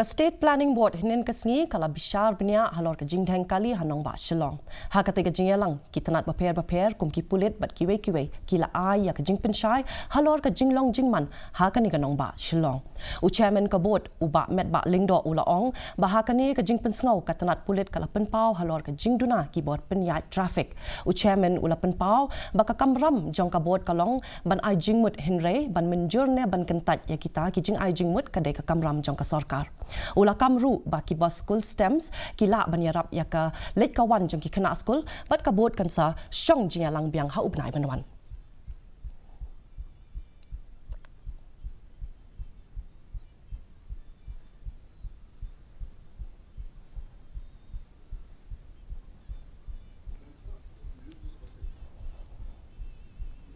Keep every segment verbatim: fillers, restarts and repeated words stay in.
Ka State Planning Board hynnin ka sngi ka la bishar bniah halor ka jingdheng kali ha nongbah Shillong. Ha katei ka jingïalang, ki tnat bapher bapher kum ki pulit bad kiwei kiwei ki la ai ïa ka jingpynshai halor ka jinglong jingman ha kane ka nongbah Shillong. U Chairman ka Board, u Bah Metbah Lyngdoh, u la ong ba ha kane ka jingpynsngew, ka tnat pulit ka la pynpaw halor ka jingduna ki bor pynïaid traffic. U Chairman u la pynpaw ba ka kamram jong ka Board ka long ban ai jingmut, hynrei ban mynjur ne ban kyntait ïa kita ki jingai jingmut ka dei ka kamram jong ka sorkar. U la kam ruh ba ki bus school STEMS ki lah ban ïarap ïa ka leit ka wan jong ki khynnah skul, bad ka Board kan sa shong jingïalang biang ha u bnai ban wan.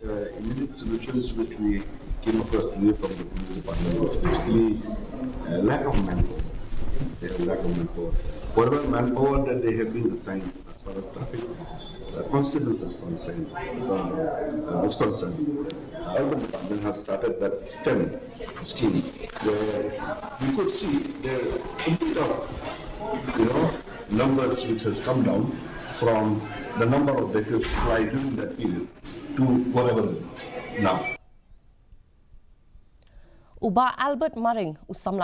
Uh, immediate solutions which we came across today from the police department is basically uh, lack of manpower. They have lack of manpower. Whatever manpower that they have been assigned as far as traffic uh, constables is concerned, uh, uh, is concerned, uh, urban department has started that STEM scheme where we could see the complete of, you know, numbers which has come down from the number of vehicles supplied during that period to whatever now. U Bah Albert Maring, u samla